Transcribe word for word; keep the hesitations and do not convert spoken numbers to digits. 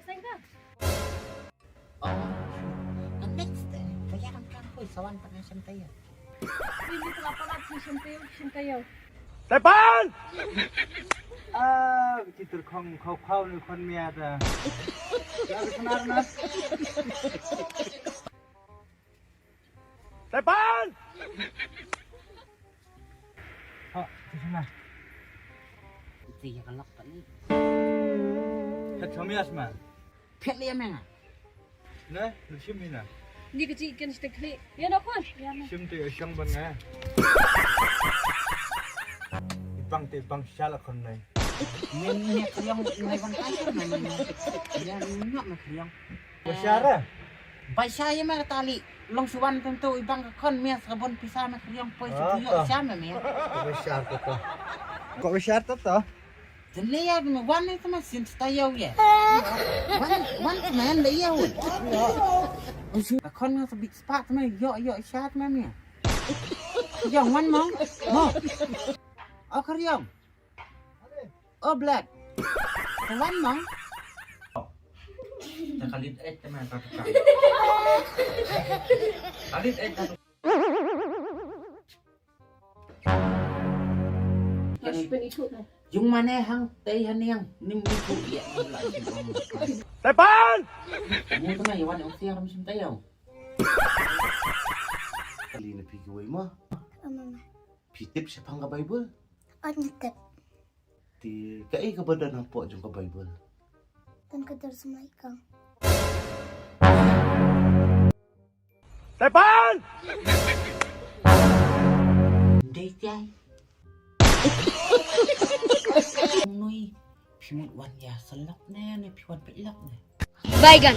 Thank you. Oh, ngan next, eh, paya kan kan koi sawan tang shen tayo. Ini tu apa lagi shen tayo, shen tayo. Tepan! Ah, bichi tur khong khau khau ni khon mia ta. Ya, bichi nar nar. Tepan! Ha, bichi nar. Bichi ya kan lak tani. Het kami asma. Phet liya menga. Ne, lu shim hina. Ni kecil ikan sitek klik. Ya nak kuan. Ya nak. Shim tu ya shang ban nga. Ibang te ibang shala kon nai. Men ni yang nai ban kai kan men. Ya nak nak yang. Bashara. Baisha ya mer tali. Long suan tentu ibang ka kon mes ka bon pisa mer yang poi situ yo sha mer. Bashar tu tu. Kok bashar tu tu? Tene ya me wan ne tama sin sta yo ye. Wan wan tama le ya wan. Usu akon nga sabit spa tama yo yo sha tama me. Yo wan mong. Mo. O kar yo. O black. Wan mong. Ta kalit et tama ta ta. Kalit et ta. Yung mane hang tei haniang nim ni ku ya. Tepan! Mu tu mai wan ong siang ram sim tayau. Kali na pi kuai mo. Mama. Pi tip siapang ka Bible. Ot na tip. Ti ka ei ka badan hang po jong ka Bible. Tan ka dar semai kang. Tepan! Dei tiai. Nui, phi mut wan ya salap ne ne phi wan pelap ne. Baigan.